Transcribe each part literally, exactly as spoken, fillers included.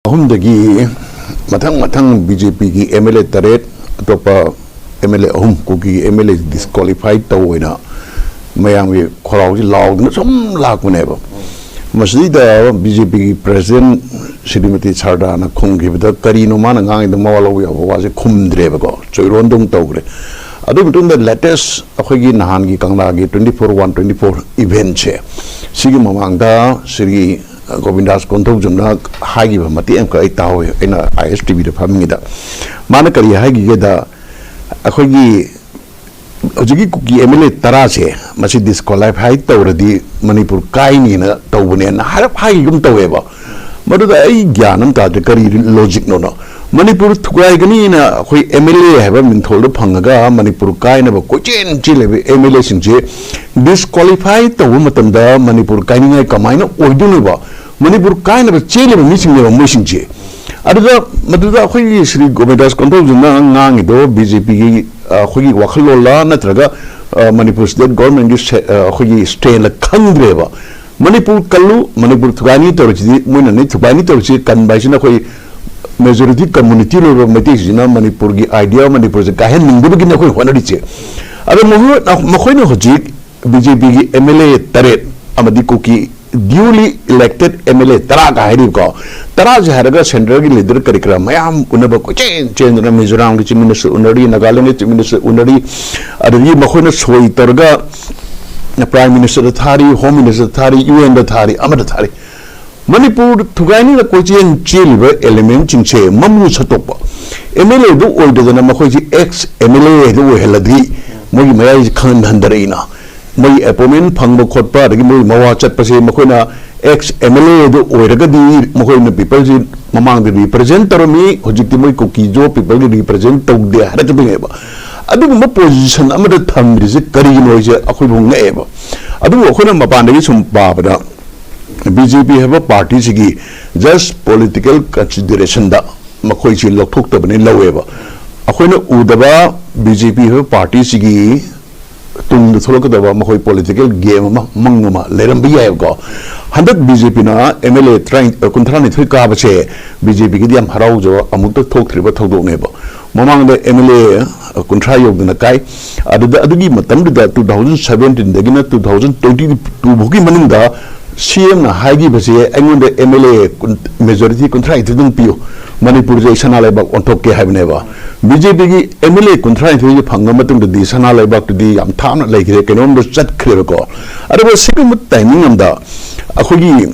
ꯑꯍꯨꯝꯗꯒꯤ ꯃꯊꯪ ꯃꯊꯪ ꯕꯤ ꯖꯦ ꯄꯤꯒꯤ ꯑꯦꯝ ꯑꯦꯜ ꯑꯦ ꯇꯔꯦꯠ, ꯑꯇꯣꯞꯄ ꯑꯦꯝ ꯑꯦꯜ ꯑꯦ ꯑꯍꯨꯝ, ꯀꯨꯀꯤꯒꯤ ꯑꯦꯝ ꯑꯦꯜ ꯑꯦ ꯗꯤꯁꯀ꯭ꯋꯥꯂꯤꯐꯥꯏ ꯇꯧ ꯑꯣꯏꯅ ꯃꯌꯥꯝꯒꯤ ꯈꯣꯔꯥꯎꯁꯤ ꯂꯥꯎꯗꯨꯅ ꯁꯨꯝ ꯂꯥꯛꯄꯅꯦꯕ꯫ ꯃꯁꯤꯗꯩꯗ ꯕꯤ ꯖꯦ ꯄꯤꯒꯤ ꯄ꯭ꯔꯦꯁꯤꯗꯦꯟ ꯁ꯭ꯔꯤꯃꯇꯤ ꯁꯥꯔꯗꯥꯅ ꯈꯨꯝꯈꯤꯕꯗ ꯀꯔꯤꯅꯣ ꯃꯥꯅ ꯉꯥꯡꯉꯤꯗꯣ ꯃꯋꯥ ꯂꯧꯕ ꯌꯥꯕ ꯋꯥꯁꯦ ꯈꯨꯝꯗ꯭ꯔꯦꯕꯀꯣ, ꯆꯣꯏꯔꯣꯟꯗꯧ ꯇꯧꯈ꯭ꯔꯦ꯫ ꯑꯗꯨꯒꯤ ꯃꯇꯨꯡꯗ ꯂꯦꯇꯦꯁ ꯑꯩꯈꯣꯏꯒꯤ ꯅꯍꯥꯟꯒꯤ ꯀꯪꯂꯥꯒꯤ twenty four one twenty four eventꯁꯦ, ꯁꯤꯒꯤ ꯃꯃꯥꯡꯗ ꯁ꯭ꯔꯤ ꯒꯣꯕꯤꯟꯗꯥꯁ ꯀꯣꯟꯊꯧꯖꯝꯅ ꯍꯥꯏꯈꯤꯕ ꯃꯇꯦꯛ ꯑꯃꯈꯛ ꯑꯩ ꯇꯥꯍꯧꯋꯦ, ꯑꯩꯅ ꯑꯥꯏ ꯑꯦꯁ ꯇꯤ ꯚꯤꯗ ꯐꯝꯃꯤꯉꯩꯗ꯫ ꯃꯥꯅ ꯀꯔꯤ ꯍꯥꯏꯈꯤꯒꯦꯗ, ꯑꯩꯈꯣꯏꯒꯤ ꯍꯧꯖꯤꯛꯀꯤ ꯀꯨꯀꯤ ꯑꯦꯝ ꯑꯦꯜ ꯑꯦ ꯇꯔꯥꯁꯦ ꯃꯁꯤ ꯗꯤꯁꯀ꯭ꯋꯥꯂꯤꯐꯥꯏ ꯇꯧꯔꯗꯤ ꯃꯅꯤꯄꯨꯔ ꯀꯥꯏꯅꯤꯅ ꯇꯧꯕꯅꯦꯅ ꯍꯥꯏꯔꯞ ꯍꯥꯏꯈꯤꯒꯨꯝ ꯇꯧꯋꯦꯕ꯫ ꯃꯗꯨꯗ ꯑꯩ ꯒ꯭ꯌꯥꯟ ꯑꯃ ꯇꯥꯗ꯭ꯔꯦ, ꯀꯔꯤ ꯂꯣꯖꯤꯛꯅꯣꯅꯣ? ꯃꯅꯤꯄꯨꯔ ꯊꯨꯒꯥꯏꯒꯅꯤꯅ ꯑꯩꯈꯣꯏ ꯑꯦꯝ ꯑꯦꯜ ꯑꯦ ꯍꯥꯏꯕ ꯃꯤꯡꯊꯣꯜꯗꯣ ꯐꯪꯉꯒ ꯃꯅꯤꯄꯨꯔ ꯀꯥꯏꯅꯕ ꯀꯣꯏꯆꯦꯟ ꯆꯦꯜꯂꯤꯕ ꯑꯦꯝ ꯑꯦꯜ ꯑꯦꯁꯤꯡꯁꯦ ꯗꯤꯁꯀ꯭ꯋꯥꯂꯤꯐꯥꯏ ꯇꯧꯕ ꯃꯇꯝꯗ ꯃꯅꯤꯄꯨꯔ ꯀꯥꯏꯅꯤꯡꯉꯥꯏ ꯀꯃꯥꯏꯅ ꯑꯣꯏꯗꯣꯏꯅꯣꯕ? ꯃꯅꯤꯄꯨꯔ ꯀꯥꯏꯅꯕ ꯆꯦꯜꯂꯤꯕ ꯃꯤꯁꯤꯡꯅꯦꯕ ꯃꯣꯏꯁꯤꯡꯁꯦ꯫ ꯑꯗꯨꯗ, ꯃꯗꯨꯗ ꯑꯩꯈꯣꯏꯒꯤ ꯁ꯭ꯔꯤ ꯒꯣꯕꯤꯟꯗꯥꯁ ꯀꯣꯟꯊꯧꯖꯝꯅ ꯉꯥꯡꯉꯤꯗꯣ ꯕꯤ ꯖꯦ ꯄꯤꯒꯤ ꯑꯩꯈꯣꯏꯒꯤ ꯋꯥꯈꯜꯂꯣꯟꯂ ꯅꯠꯇ꯭ꯔꯒ ꯑ, ꯃꯅꯤꯄꯨꯔ ꯁ꯭ꯇꯦꯠ ꯒꯣꯔꯃꯦꯟꯒꯤ ꯁꯦ-, ꯑ, ꯑꯩꯈꯣꯏꯒꯤ ꯁ꯭ꯇꯦꯟꯗ ꯈꯪꯗ꯭ꯔꯦꯕ꯫ ꯃꯅꯤꯄꯨꯔ ꯀꯜꯂꯨ, ꯃꯅꯤꯄꯨꯔ ꯊꯨꯒꯥꯏꯅꯤ ꯇꯧꯔꯤꯁꯤꯗꯤ, ꯃꯣꯏꯅ ꯅꯣꯏ ꯊꯨꯒꯥꯏꯅꯤ ꯇꯧꯔꯤꯁꯤ ꯀꯟꯕ ꯍꯥꯏꯁꯤꯅ ꯑꯩꯈꯣꯏ ꯃꯦꯖꯣꯔꯤꯇꯤ ꯀꯝꯃꯨꯅꯤꯇꯤ ꯑꯣꯏꯕ ꯃꯩꯇꯩꯁꯤꯡꯁꯤꯅ ꯃꯅꯤꯄꯨꯔꯒꯤ ꯑꯥꯏꯗꯤꯌꯥ, ꯃꯅꯤꯄꯨꯔꯁꯦ ꯀꯥꯏꯍꯟꯅꯤꯡꯗꯕꯒꯤꯅꯤ ꯑꯩꯈꯣꯏ ꯍꯣꯠꯅꯔꯤꯁꯦ꯫ ꯑꯗꯣ ꯃꯈꯣꯏ-, ꯃꯈꯣꯏꯅ ꯍꯧꯖꯤꯛ ꯕꯤ ꯖꯦ ꯄꯤꯒꯤ ꯑꯦꯝ ꯑꯦꯜ ꯑꯦ ꯇꯔꯦꯠ ꯑꯃꯗꯤ ꯀꯨꯀꯤ duly elected M L A ꯇꯔꯥꯒ ꯍꯥꯏꯔꯤꯕꯀꯣ, ꯇꯔꯥꯁꯦ ꯍꯥꯏꯔꯒ ꯁꯦꯟꯇ꯭ꯔꯦꯜꯒꯤ ꯂꯤꯗꯔ ꯀꯔꯤ ꯀꯔꯥ ꯃꯌꯥꯝ ꯎꯅꯕ ꯀꯣꯏꯆꯦꯟ ꯆꯦꯟꯗꯅ ꯃꯤꯖꯣꯔꯥꯝꯒꯤ ꯆꯤꯐ ꯃꯤꯅꯤꯁꯇꯔ ꯎꯅꯔꯤ, ꯅꯥꯒꯥꯂꯦꯟꯒꯤ ꯆꯤꯐ ꯃꯤꯅꯤꯁꯇꯔ ꯎꯅꯔꯤ, ꯑꯗꯒꯤ ꯃꯈꯣꯏꯅ ꯁꯣꯏ ꯇꯧꯔꯒ ꯄ꯭ꯔꯥꯏꯝ ꯃꯤꯅꯤꯁꯇꯔꯗ ꯊꯥꯔꯤ, ꯍꯣꯝ ꯃꯤꯅꯤꯁꯇꯔꯗ ꯊꯥꯔꯤ, ꯌꯨ ꯑꯦꯟꯗ ꯊꯥꯔꯤ, ꯑꯃꯗ ꯊꯥꯔꯤ꯫ ꯃꯅꯤꯄꯨꯔ ꯊꯨꯒꯥꯏꯅꯤꯅ ꯀꯣꯏꯆꯦꯟ ꯆꯦꯜꯂꯤꯕ ꯑꯦꯂꯤꯃꯦꯟꯁꯤꯡꯁꯦ ꯃꯃꯨ ꯁꯠꯇꯣꯛꯄ꯫ ꯑꯦꯝ ꯑꯦꯜ ꯑꯦꯗꯨ ꯑꯣꯏꯗꯗꯅ ꯃꯈꯣꯏꯁꯤ ꯑꯦꯛꯁ ꯑꯦꯝ ꯑꯦꯜ ꯑꯦ ꯍꯥꯏꯗꯨ ꯑꯣꯏꯍꯜꯂꯗꯤ ꯃꯣꯏꯒꯤ ꯃꯌꯥꯏꯁꯤ ꯈꯪꯍꯟ ꯍꯟꯊꯔꯛꯏꯅ꯫ ꯃꯣꯏ ꯑꯦꯄꯣꯏꯟꯃꯦꯟ ꯐꯪꯕ ꯈꯣꯠꯄ, ꯑꯗꯒꯤ ꯃꯣꯏ ꯃꯋꯥ ꯆꯠꯄꯁꯦ, ꯃꯈꯣꯏꯅ ꯑꯦꯛꯁ ꯑꯦꯝ ꯑꯦꯜ ꯑꯦ ꯑꯗꯨ ꯑꯣꯏꯔꯒꯗꯤ ꯃꯈꯣꯏꯅ ꯄꯤꯄꯜꯁꯤ, ꯃꯃꯥꯡꯗ ꯔꯤꯄ꯭ꯔꯖꯦꯟ ꯇꯧꯔꯝꯃꯤ, ꯍꯧꯖꯤꯛꯇꯤ ꯃꯣꯏ ꯀꯨꯀꯤꯁꯨ ꯄꯤꯄꯜꯒꯤ ꯔꯤꯄ꯭ꯔꯖꯦꯟ ꯇꯧꯗꯦ ꯍꯥꯏꯔꯛꯀꯗꯣꯏꯅꯦꯕ꯫ ꯑꯗꯨꯒꯨꯝꯕ ꯄꯣꯖꯤꯁꯟ ꯑꯃꯗ ꯊꯝꯗ꯭ꯔꯤꯁꯦ ꯀꯔꯤꯒꯤꯅꯣ ꯍꯥꯏꯁꯦ ꯑꯩꯈꯣꯏꯕꯨ ꯉꯛꯑꯦꯕ꯫ ꯑꯗꯨꯕꯨ ꯑꯩꯈꯣꯏꯅ ꯃꯄꯥꯟꯗꯒꯤ ꯁꯨꯝ ꯄꯥꯕꯗ, ꯕꯤ ꯖꯦ ꯄꯤ ꯍꯥꯏꯕ ꯄꯥꯔꯇꯤꯁꯤꯒꯤ ꯖꯁ ꯄꯣꯂꯤꯇꯤꯀꯦꯜ ꯀꯟꯁꯤꯗꯔꯦꯁꯟꯗ ꯃꯈꯣꯏꯁꯤ ꯂꯧꯊꯣꯛꯇꯕꯅꯤ ꯂꯧꯋꯦꯕ꯫ ꯑꯩꯈꯣꯏꯅ ꯎꯗꯕ ꯕꯤ ꯖꯦ ꯄꯤ ꯍꯥꯏꯕ ꯄꯥꯔꯇꯤꯁꯤꯒꯤ ꯇꯨꯡꯗ ꯊꯣꯛꯂꯛꯀꯗꯕ ꯃꯈꯣꯏ ꯄꯣꯂꯤꯇꯤꯀꯦꯜ ꯒꯦꯝ ꯑꯃ, ꯃꯪ ꯑꯃ ꯂꯩꯔꯝꯕ ꯌꯥꯏꯕꯀꯣ꯫ ꯍꯟꯗꯛ ꯕꯤ ꯖꯦ ꯄꯤꯅ ꯑꯦꯝ ꯑꯦꯜ ꯑꯦ ꯇꯔꯥ, ꯀꯨꯟꯊ꯭ꯔꯥꯅꯤꯊꯣꯏ ꯀꯥꯕꯁꯦ ꯕꯤ ꯖꯦ ꯄꯤꯒꯤꯗꯤ ꯌꯥꯝ ꯍꯔꯥꯎꯖꯕ, ꯑꯃꯨꯛꯇ ꯊꯣꯛꯇ꯭ꯔꯤꯕ ꯊꯧꯗꯣꯛꯅꯦꯕ꯫ ꯃꯃꯥꯡꯗ ꯑꯦꯝ ꯑꯦꯜ ꯑꯦ ꯀꯨꯟꯊ꯭ꯔꯥ ꯌꯧꯗꯅ ꯀꯥꯏ꯫ ꯑꯗꯨꯗ, ꯑꯗꯨꯒꯤ ꯃꯇꯝꯗꯨꯗ, ꯇꯨ ꯊꯥꯎꯖꯟ ꯁꯕꯦꯟꯇꯤꯟꯗꯒꯤꯅ ꯇꯨ ꯊꯥꯎꯖꯟ ꯇ꯭ꯋꯦꯟꯇꯤ ꯇꯨ ꯐꯥꯎꯒꯤ ꯃꯅꯨꯡꯗ ꯁꯤ ꯑꯦꯝꯅ ꯍꯥꯏꯈꯤꯕꯁꯦ, "ꯑꯩꯉꯣꯟꯗ ꯑꯦꯝ ꯑꯦꯜ ꯑꯦ ꯃꯦꯖꯣꯔꯤꯇꯤ ꯀꯨꯟꯊ꯭ꯔꯥ ꯅꯤꯊꯣꯏꯗꯪ ꯄꯤꯌꯨ, ꯃꯅꯤꯄꯨꯔꯁꯦ ꯑꯩ ꯁꯅꯥ ꯂꯩꯕꯥꯛ ꯑꯣꯟꯊꯣꯛꯀꯦ" ꯍꯥꯏꯕꯅꯦꯕ꯫ ꯕꯤ ꯖꯦ ꯄꯤꯒꯤ ꯑꯦꯝ ꯑꯦꯜ ꯑꯦ ꯀꯨꯟꯊ꯭ꯔꯥ ꯅꯤꯊꯣꯏꯁꯦ ꯐꯪꯉ ꯃꯇꯨꯡꯗꯗꯤ ꯁꯅꯥ ꯂꯩꯕꯥꯛꯇꯨꯗꯤ ꯌꯥꯝ ꯊꯥꯞꯅ ꯂꯩꯈ꯭ꯔꯦ, ꯀꯩꯅꯣꯝꯗ ꯆꯠꯈ꯭ꯔꯦꯕꯀꯣ꯫ ꯑꯗꯨꯒ ꯁꯤꯒꯨꯝꯕ ꯇꯥꯏꯃꯤꯡ ꯑꯃꯗ ꯑꯩꯈꯣꯏꯒꯤ,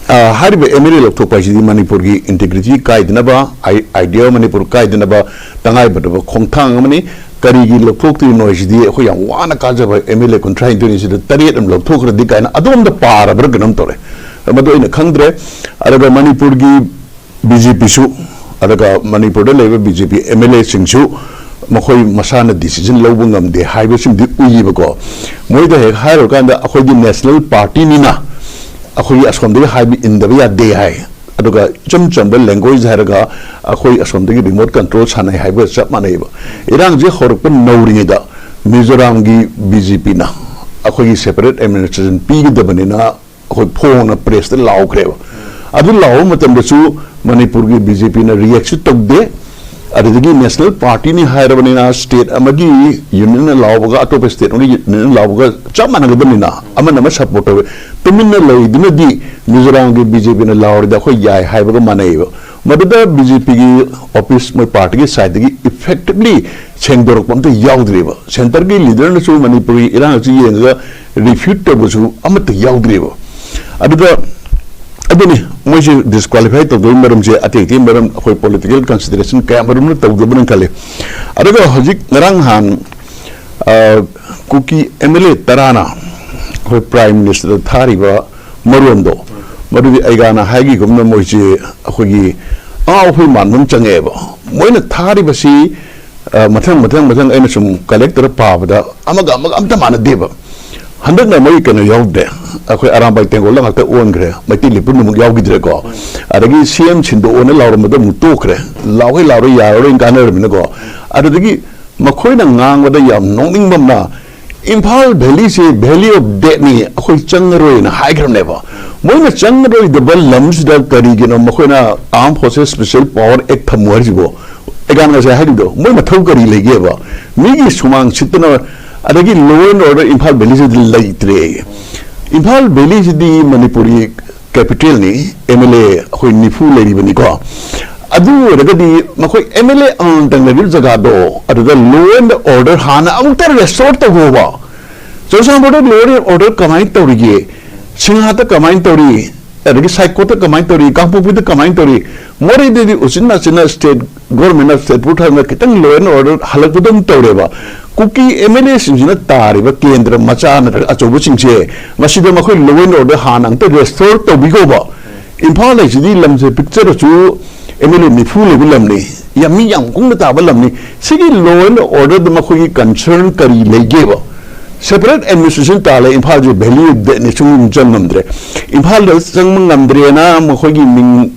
ꯑ, ꯍꯥꯏꯔꯤꯕ ꯑꯦꯝ ꯑꯦꯜ ꯑꯦ ꯂꯧꯊꯣꯛꯄ ꯍꯥꯏꯁꯤꯗꯤ ꯃꯅꯤꯄꯨꯔꯒꯤ ꯏꯟꯇꯤꯒ꯭ꯔꯤꯇꯤ ꯀꯥꯏꯗꯅꯕ, ꯑꯥꯏ-, ꯑꯥꯏꯗꯤꯌꯥ ꯃꯅꯤꯄꯨꯔ ꯀꯥꯏꯗꯅꯕ ꯇꯉꯥꯏꯐꯗꯕ ꯈꯣꯡꯊꯥꯡ ꯑꯃꯅꯤ꯫ ꯀꯔꯤꯒꯤ ꯂꯧꯊꯣꯛꯇ꯭ꯔꯤꯅꯣ ꯍꯥꯏꯁꯤꯗꯤ, ꯑꯩꯈꯣꯏ ꯌꯥꯝ ꯋꯥꯅ ꯀꯥꯖꯕ ꯑꯦꯝ ꯑꯦꯜ ꯑꯦ ꯀꯨꯟꯊ꯭ꯔꯥ ꯅꯤꯊꯣꯏꯅꯤ, ꯁꯤꯗ ꯇꯔꯦꯠ ꯑꯃ ꯂꯧꯊꯣꯛꯈ꯭ꯔꯗꯤ ꯀꯥꯏꯅ ꯑꯗꯣꯝꯗ ꯄꯥꯔꯕ꯭ꯔꯥ ꯀꯩꯅꯣꯝ ꯇꯧꯔꯦ꯫ ꯃꯗꯨ ꯑꯩꯅ ꯈꯪꯗ꯭ꯔꯦ꯫ ꯑꯗꯨꯒ ꯃꯅꯤꯄꯨꯔꯒꯤ ꯕꯤ ꯖꯦ ꯄꯤꯁꯨ, ꯑꯗꯨꯒ ꯃꯅꯤꯄꯨꯔꯗ ꯂꯩꯕ B J P M L ꯑꯦꯁꯤꯡꯁꯨ ꯃꯈꯣꯏ ꯃꯁꯥꯅ ꯗꯤꯁꯤꯖꯟ ꯂꯧꯕ ꯉꯝꯗꯦ ꯍꯥꯏꯕꯁꯤꯃꯗꯤ ꯎꯏꯌꯦꯕꯀꯣ꯫ ꯃꯣꯏꯗ ꯍꯦꯛ ꯍꯥꯏꯔꯨꯔꯀꯥꯟꯗ, "ꯑꯩꯈꯣꯏꯗꯤ ꯅꯦꯁꯅꯦꯜ ꯄꯥꯔꯇꯤꯅꯤꯅ ꯑꯩꯈꯣꯏꯒꯤ ꯑꯁꯣꯝꯗꯒꯤ ꯍꯥꯏꯕ ꯏꯟꯗꯕ ꯌꯥꯗꯦ" ꯍꯥꯏ꯫ ꯑꯗꯨꯒ ꯏꯆꯝ ꯆꯝꯕ ꯂꯦꯡꯒ꯭ꯋꯦꯖ ꯍꯥꯏꯔꯒ, "ꯑꯩꯈꯣꯏ ꯑꯁꯣꯝꯗꯒꯤ ꯔꯤꯃꯣꯠ ꯀꯟꯇ꯭ꯔꯣꯜ ꯁꯥꯟꯅꯩ" ꯍꯥꯏꯕꯒ ꯆꯞ ꯃꯥꯟꯅꯩꯕ꯫ ꯏꯔꯥꯡꯁꯦ ꯍꯧꯔꯛꯄ ꯅꯧꯔꯤꯉꯩꯗ ꯃꯤꯖꯣꯔꯥꯝꯒꯤ ꯕꯤ ꯖꯦ ꯄꯤꯅ ꯑꯩꯈꯣꯏꯒꯤ ꯁꯦꯄꯔꯦꯠ ꯑꯦꯗꯃꯤꯅꯤꯁꯇ꯭ꯔꯦꯁꯟ ꯄꯤꯒꯗꯕꯅꯤꯅ ꯑꯩꯈꯣꯏ ꯐꯣꯡꯅ ꯄ꯭ꯔꯦꯁꯇ ꯂꯥꯎꯈ꯭ꯔꯦꯕ꯫ ꯑꯗꯨ ꯂꯥꯎꯕ ꯃꯇꯝꯗꯁꯨ ꯃꯅꯤꯄꯨꯔꯒꯤ ꯕꯤ ꯖꯦ ꯄꯤꯅ ꯔꯤꯌꯦꯛꯁꯨ ꯇꯧꯗꯦ꯫ ꯑꯗꯨꯗꯒꯤ ꯅꯦꯁꯅꯦꯜ ꯄꯥꯔꯇꯤꯅꯤ ꯍꯥꯏꯔꯕꯅꯤꯅ ꯁ꯭ꯇꯦꯠ ꯑꯃꯒꯤ ꯌꯨꯅꯤꯌꯟꯅ ꯂꯥꯎꯕꯒ ꯑꯇꯣꯞꯄ ꯁ꯭ꯇꯦꯠ ꯑꯃꯒꯤ ꯌꯨꯅꯤꯌꯟꯅ ꯂꯥꯎꯕꯒ ꯆꯞ ꯃꯥꯟꯅꯒꯗꯕꯅꯤꯅ, ꯑꯃꯅ ꯑꯃ ꯁꯞꯄꯣꯔꯠ ꯇꯧꯋꯦ꯫ ꯇꯨꯃꯤꯟꯅ ꯂꯩꯗꯨꯅꯗꯤ ꯃꯤꯖꯣꯔꯥꯝꯒꯤ ꯕꯤ ꯖꯦ ꯄꯤꯅ ꯂꯥꯎꯔꯗꯤ ꯑꯩꯈꯣꯏ ꯌꯥꯏ ꯍꯥꯏꯕꯒ ꯃꯥꯟꯅꯩꯕ꯫ ꯃꯗꯨꯗ ꯕꯤ ꯖꯦ ꯄꯤꯒꯤ ꯑꯣꯐꯤꯁ, ꯃꯣꯏ ꯄꯥꯔꯇꯤꯒꯤ ꯁꯥꯏꯠꯇꯒꯤ ꯏꯐꯦꯛꯇꯤꯕꯂꯤ ꯁꯦꯡꯗꯣꯔꯛꯄ ꯑꯝꯇ ꯌꯥꯎꯗ꯭ꯔꯤꯕ꯫ ꯁꯦꯟꯇꯔꯒꯤ ꯂꯤꯗꯔꯅꯁꯨ ꯃꯅꯤꯄꯨꯔꯒꯤ ꯏꯔꯥꯡ ꯑꯁꯤ ꯌꯦꯡꯉꯒ ꯔꯤꯐ꯭ꯌꯨꯠ ꯇꯧꯕꯁꯨ ꯑꯃꯠꯇ ꯌꯥꯎꯗ꯭ꯔꯤꯕ꯫ ꯑꯗꯨꯗ, ꯑꯗꯨꯅꯤ ꯃꯣꯏꯁꯦ ꯗꯤꯁꯀ꯭ꯋꯥꯂꯤꯐꯥꯏ ꯇꯧꯗꯕꯒꯤ ꯃꯔꯝꯁꯦ, ꯑꯇꯩ ꯑꯇꯩ ꯃꯔꯝ, ꯑꯩꯈꯣꯏ ꯄꯣꯂꯤꯇꯤꯀꯦꯜ ꯀꯟꯁꯤꯗꯔꯦꯁꯟ ꯀꯌꯥ ꯃꯔꯨꯝꯅ ꯇꯧꯗꯕꯅ ꯈꯜꯂꯤ꯫ ꯑꯗꯨꯒ ꯍꯧꯖꯤꯛ ꯉꯔꯥꯡ ꯅꯍꯥꯟ, ꯑ, ꯀꯨꯀꯤ ꯑꯦꯝ ꯑꯦꯜ ꯑꯦ ꯇꯔꯥꯅ ꯑꯩꯈꯣꯏ ꯄ꯭ꯔꯥꯏꯝ ꯃꯤꯅꯤꯁꯇꯔꯗ ꯊꯥꯔꯤꯕ ꯃꯔꯣꯟꯗꯣ, ꯃꯗꯨꯗꯤ ꯑꯩꯒꯥꯅ ꯍꯥꯏꯈꯤꯒꯨꯝꯅ ꯃꯣꯏꯁꯦ ꯑꯩꯈꯣꯏꯒꯤ ꯑꯉꯥꯎ ꯑꯐꯩ ꯃꯥꯟꯕ ꯑꯃ ꯆꯪꯉꯛꯑꯦꯕ꯫ ꯃꯣꯏꯅ ꯊꯥꯔꯤꯕꯁꯤ, ꯑ, ꯃꯊꯪ, ꯃꯊꯪ, ꯃꯊꯪ ꯑꯩꯅ ꯁꯨꯝ ꯀꯂꯦꯛ ꯇꯧꯔ ꯄꯥꯕꯗ ꯑꯃꯒ ꯑꯃꯒ ꯑꯝꯇ ꯃꯥꯟꯅꯗꯦꯕ꯫ ꯍꯟꯗꯛꯅ ꯃꯣꯏ ꯀꯩꯅꯣ ꯌꯥꯎꯗꯦ, ꯑꯩꯈꯣꯏ ꯑꯔꯥꯝꯕꯥꯏ ꯇꯦꯡꯒꯣꯜꯗ ꯉꯥꯛꯇ ꯑꯣꯟꯈ꯭ꯔꯦ, ꯃꯩꯇꯩ ꯂꯤꯄꯨꯟ ꯑꯃꯨꯛ ꯌꯥꯎꯈꯤꯗ꯭ꯔꯦꯀꯣ꯫ ꯑꯗꯒꯤ ꯁꯤ ꯑꯦꯝ ꯁꯤꯟꯗꯣꯛꯑꯣꯅ ꯂꯥꯎꯔꯝꯕꯗꯣ ꯑꯃꯨꯛ ꯇꯣꯛꯈ꯭ꯔꯦ, ꯂꯥꯎꯍꯩ ꯂꯥꯎꯔꯣꯏ, ꯌꯥꯔꯔꯣꯏꯅ ꯀꯥꯟꯅꯔꯕꯅꯤꯅꯀꯣ꯫ ꯑꯗꯨꯗꯒꯤ ꯃꯈꯣꯏꯅ ꯉꯥꯡꯕꯗ ꯌꯥꯝ ꯅꯣꯛꯅꯤꯡꯕ ꯑꯃꯅ, ꯏꯝꯐꯥꯜ ꯚꯦꯂꯤꯁꯦ valley of deathꯅꯤ, ꯑꯩꯈꯣꯏ ꯆꯪꯉꯔꯣꯏꯅ ꯍꯥꯏꯈ꯭ꯔꯕꯅꯦꯕ꯫ ꯃꯣꯏꯅ ꯆꯪꯉꯔꯣꯏꯗꯕ ꯂꯝꯁꯤꯗ ꯀꯔꯤꯒꯤꯅꯣ ꯃꯈꯣꯏꯅ Armed Forces Special Power Act ꯊꯝꯃꯨ ꯍꯥꯏꯁꯤꯕꯣ? ꯑꯩꯒꯥꯟ ꯉꯁꯥꯏ ꯍꯥꯏꯔꯤꯗꯣ, ꯃꯣꯏ ꯃꯊꯧ ꯀꯔꯤ ꯂꯩꯒꯦꯕ? ꯃꯤꯒꯤ ꯁꯨꯃꯥꯡ ꯁꯤꯠꯇꯅ, ꯑꯗꯒꯤ law and order ꯏꯝꯐꯥꯜ ꯚꯦꯂꯤꯁꯤꯗꯤ ꯂꯩꯇ꯭ꯔꯦ꯫ ꯏꯝꯐꯥꯜ ꯚꯦꯂꯤꯁꯤꯗꯤ ꯃꯅꯤꯄꯨꯔꯒꯤ capitalꯅꯤ, M L A ꯑꯩꯈꯣꯏ ꯅꯤꯐꯨ ꯂꯩꯔꯤꯕꯅꯤꯀꯣ꯫ ꯑꯗꯨ ꯑꯣꯏꯔꯒꯗꯤ ꯃꯈꯣꯏ M L A ꯑꯃꯃꯝꯇꯪ ꯂꯩꯔꯤꯕ ꯖꯒꯥꯗꯣ, ꯑꯗꯨꯗ law and order ꯍꯥꯟꯅ ꯑꯃꯨꯛꯇ restore ꯇꯧꯍꯧꯕ꯫ ꯆꯨꯔꯆꯥꯟꯄꯨꯔꯗ law and order ꯀꯃꯥꯏꯅ ꯇꯧꯔꯤꯒꯦ? ꯁꯤꯡꯍꯥꯠꯇ ꯀꯃꯥꯏꯅ ꯇꯧꯔꯤ? ꯑꯗꯒꯤ ꯁꯥꯏꯀꯣꯠꯇ ꯀꯃꯥꯏꯅ ꯇꯧꯔꯤ? ꯀꯥꯡꯄꯣꯛꯄꯤꯗ ꯀꯃꯥꯏꯅ ꯇꯧꯔꯤ? ꯃꯣꯔꯦꯗꯗꯤ ꯎꯆꯤꯟ ꯅꯥꯆꯤꯟꯅ state government of ꯁꯇꯦꯠꯄꯨ ꯊꯥꯗꯅ ꯈꯤꯇꯪ law and order ꯍꯜꯂꯛꯄꯗꯧꯅ ꯇꯧꯔꯦꯕ꯫ ꯀꯨꯀꯤ M L Aꯁꯤꯡꯁꯤꯅ ꯇꯥꯔꯤꯕ ꯀꯦꯟꯗ꯭ꯔ ꯃꯆꯥ ꯅꯠꯇ꯭ꯔꯒ ꯑꯆꯧꯕꯁꯤꯡꯁꯦ, ꯃꯁꯤꯗ ꯃꯈꯣꯏ law and order ꯍꯥꯟꯅ ꯑꯝꯇ restore ꯇꯧꯕꯤꯈꯣꯕ꯫ ꯏꯝꯐꯥꯜ ꯍꯥꯏꯁꯤꯗꯤ ꯂꯝꯁꯦ ꯄꯤꯛꯆꯔꯁꯨ M L A ꯅꯤꯐꯨ ꯂꯩꯕ ꯂꯝꯅꯤ, ꯌꯥꯝ ꯃꯤ ꯌꯥꯝ ꯀꯨꯡꯅ ꯇꯥꯕ ꯂꯝꯅꯤ꯫ ꯁꯤꯒꯤ law and orderꯗ ꯃꯈꯣꯏꯒꯤ concern ꯀꯔꯤ ꯂꯩꯒꯦꯕ? Separate administration ꯇꯥꯜꯂꯦ, ꯏꯝꯐꯥꯜꯁꯦ valley of deathꯅꯤ, ꯁꯨꯝ ꯆꯪ ꯉꯝꯗ꯭ꯔꯦ꯫ ꯏꯝꯐꯥꯜꯗ ꯆꯪꯕ ꯉꯝꯗ꯭ꯔꯦꯅ ꯃꯈꯣꯏꯒꯤ ꯃꯤꯡ,